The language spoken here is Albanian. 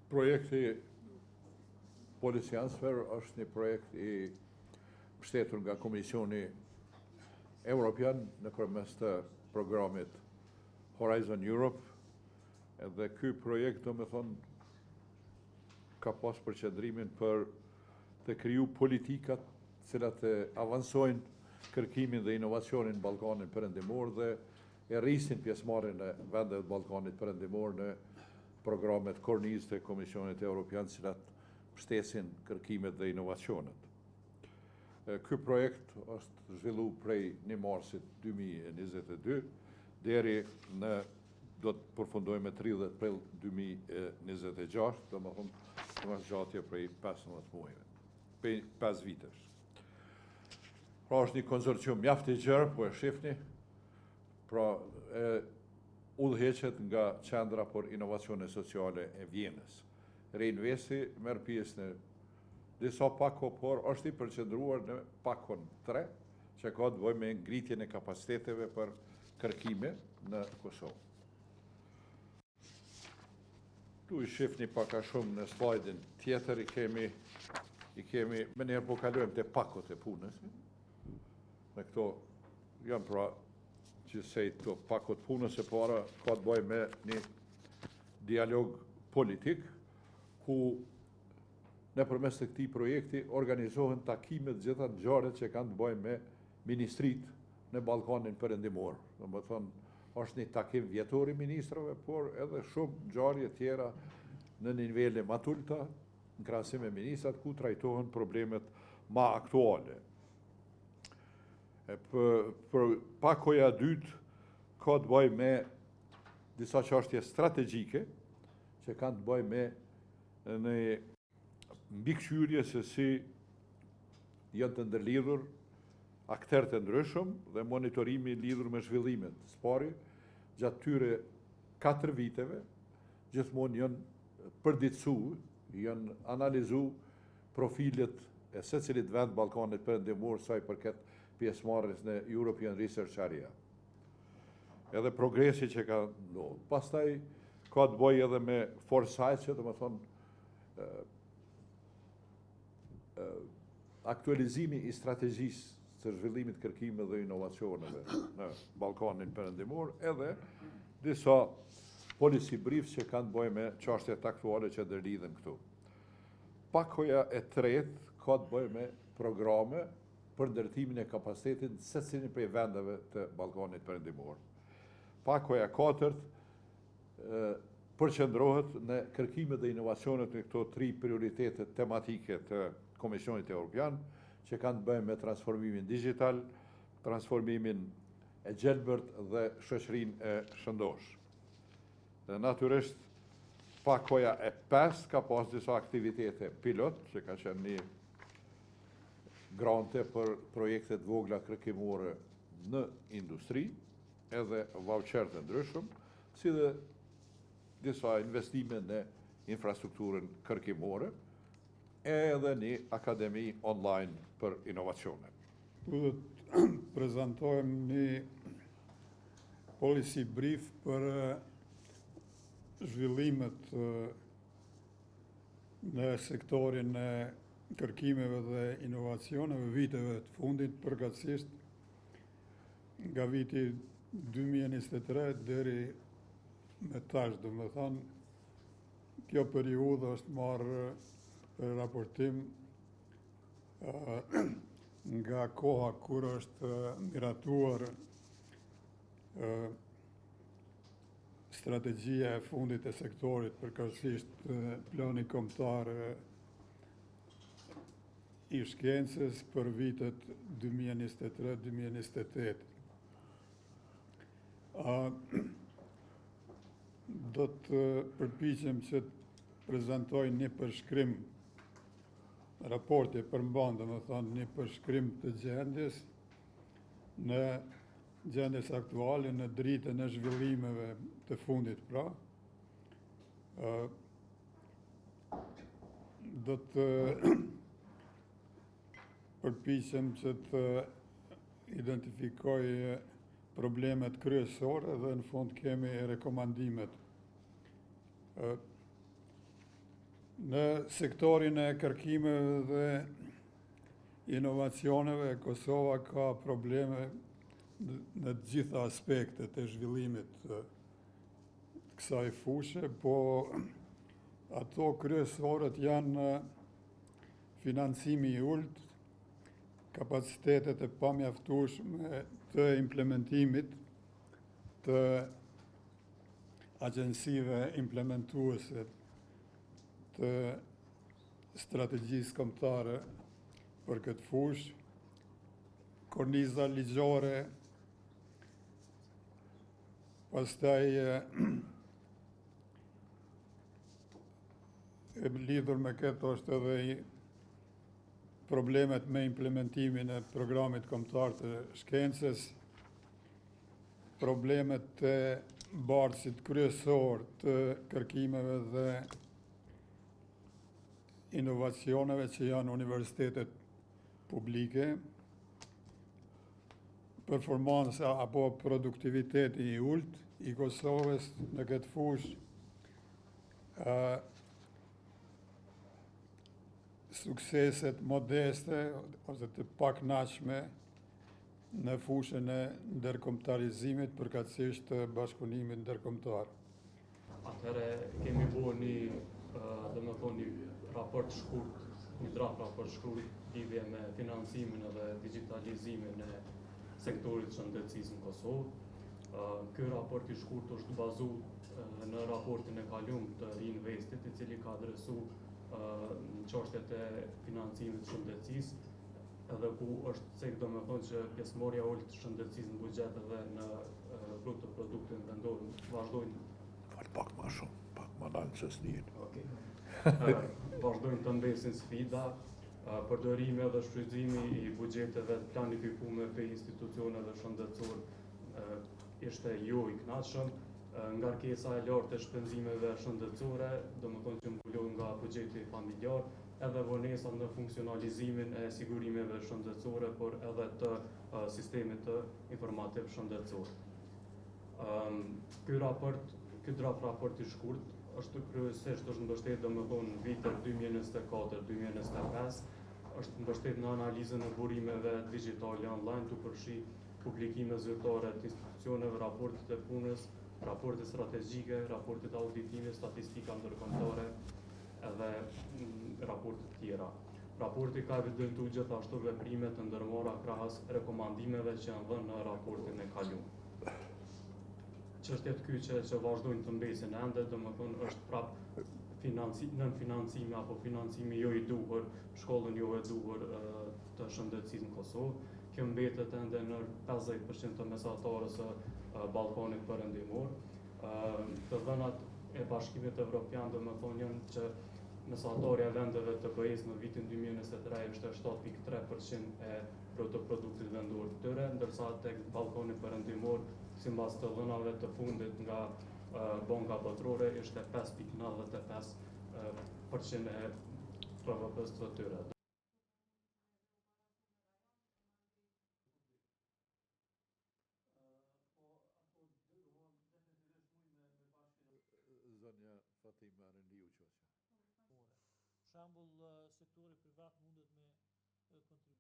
Projekti Policy Answer është një projekt i mbështetur nga Komisioni Evropian nëpërmes të programit Horizon Europe, edhe ky projekt, domethonë, ka pas përqendrimin për të kriju politikat cilat e avansojnë kërkimin dhe inovacionin në Ballkanin Perëndimor dhe e rrisin pjesëmarrjen e vendeve të Ballkanit Perëndimor në programet kornizë të Komisionit Evropian, cilat mbështesin kërkimet dhe inovacionet. Ky projekt është zhvillu prej 1 marsit 2022 deri në do të përfundojë me 30 prill 2026, domethonë në zgjatje prej 15 muajve, prej 5 vitesh. Pra është një konsorcium mjaft i gjerë, po e shifni, pra e udhëheqet nga Qendra për Inovacione Sociale e Vjenës. Reinvesti merr pjesë në disa pako, por është i përqendruar në pakon 3, që ka të bëjë me ngritjen e kapaciteteve për kërkime në Kosovë. Tu i shifni pak a shumë në slajdin tjetër, i kemi, i kemi, menjëherë po kalojmë te pakot e punës. Në këto janë pra gjithsej këto pakot punës e para ka të bëjë me një dialog politik, ku nëpërmes të këtij projekti organizohen takimet gjitha ngjarjet që kanë të bëjë me ministrit në Ballkanin Perëndimor. Domethonë, është një takim vjetor i ministrave, por edhe shumë ngjarje tjera në nivele më të ulta, në krahasim me ministrat, ku trajtohen problemet ma aktuale. E për, për pakoja dytë ka të bëjë me disa çështje strategjike që kanë të bëjë me në mbikëqyrje se si janë të ndërlidhur akterët e ndryshëm dhe monitorimi lidhur me zhvillimet. Së pari, gjatë tyre 4 viteve, gjithmonë janë përditësu, janë analizu profilet e secilit vend Ballkanit Perëndimor sa i përket pjesëmarrjes në European Research Area. Edhe progresi që ka ndodhur. Pastaj ka të bëjë edhe me foresight, që domethonë aktualizimi i strategjisë të zhvillimit kërkimeve dhe inovacioneve në Ballkanin Perëndimor, edhe disa policy briefs që kanë të bëjë me çështjet aktuale që ndërlidhen këtu. Pakoja e tretë ka të bëjë me programe për ndërtimin e kapacitetit në secilin prej vendeve të Ballkanit Perëndimor. Pakoja e katërt përqendrohet në kërkimet dhe inovacionet në këto tri prioritete tematike të Komisionit Evropian, që kanë të bëjnë me transformimin digital, transformimin e gjelbërt dhe shoqërinë e shëndoshë. Dhe natyrisht, pakoja e pestë ka pas disa aktivitete pilot, që ka qenë një grante për projektet vogla kërkimore në industri, edhe voucher të ndryshëm, si dhe disa investime në infrastrukturën kërkimore, edhe një akademi online për inovacione. Do të prezentojmë një policy brief për zhvillimet në sektorin e kërkimeve dhe inovacioneve viteve të fundit, përkatësisht nga viti 2023 deri me tash, domethanë, kjo periudhë është marrë për raportim nga koha kur është miratuar strategjia e fundit e sektorit, përkatësisht plani kombëtar i shkencës për vitet 2023-2028. Do të përpiqem që të prezentoj një përshkrim, raporti përmban, domethonë, një përshkrim të gjendjes në gjendjes aktuale në dritën e zhvillimeve të fundit, pra. Do të përpiqem që të identifikoj problemet kryesore dhe në fund kemi rekomandimet. Në sektorin e kërkimeve dhe inovacioneve, Kosova ka probleme në të gjitha aspektet e zhvillimit të kësaj fushe, po ato kryesoret janë financimi i ulët, kapacitetet e pamjaftueshme të implementimit të agjencive implementuese të strategjisë kombëtare për këtë fushë, korniza ligjore, pastaj e lidhur me këtë është edhe problemet me implementimin e programit kombëtar të shkencës, problemet e bartësit kryesor të kërkimeve dhe inovacioneve që janë universitetet publike, performansa apo produktiviteti i ulët i Kosovës në këtë fushë, sukseset modeste ose të pakënaqshme në fushën e ndërkombëtarizimit, përkatësisht të bashkëpunimit ndërkombëtar. Atëherë kemi bo një, domethonë, një raport shkurt, një draft raport shkurt lidhje me financimin edhe digitalizimin e sektorit shëndetësisë në Kosovë. Ky raport i shkurt është bazu në raportin e kalum të Riinvestit, i cili ka adresu në çështjet e financimit shëndetësisë, edhe ku është cek domethonë që pjesëmarrja e ulët shëndetësisë në buxhet edhe në bruto produktin vendor vazhdojnë Fal pak ma shumë, pak ma nalë se s'nijnë. Okej. Vazhdojnë të mbesin sfida, përdorimi edhe shfrytëzimi i buxheteve të planifikume prej institucioneve shëndetësore ishte jo i kënaqshëm, ngarkesa e lartë e shpenzimeve shëndetësore, domethonë që mbulohen nga buxheti familjar, edhe vonesat në funksionalizimin e sigurimeve shëndetësore, por edhe të sistemit të informativ shëndetësor. Ky raport, ky draft raport i shkurt, është kryesisht është mbështet domethonë në vitet 2024-2025, është mbështet në analizën e burimeve digjitale online, tu përfshi publikime zyrtare të institucioneve, raportet e punës, raportet strategjike, raportet e auditimit, statistika ndërkombëtare edhe raportet tjera. Raporti ka evidentu gjithashtu veprime të ndërmarra krahas rekomandimeve që janë dhënë në raportin e kalum. Çështjet kyçe që vazhdojnë të mbesin ende, domethonë është prap financi, nën financimi apo financimi jo i duhur, shkollën jo e duhur të shëndetësisë në Kosovë. Kjo mbetet ende në 50% të mesatarës së Ballkanit Perëndimor. Të dhënat e Bashkimit Evropian domethonë janë që mesatarja e vendeve të BE-së në vitin 2023 ishte 7.3% e bruto produktit vendor të tyre, ndërsa tek Ballkani Perëndimor, sipas të dhënave të fundit nga Banka Botërore, ishte 5.95% e BPV-së të tyre. Zonja Fatima Rënliu Qoqa. Shembull, sektori privat mundet me kontribu.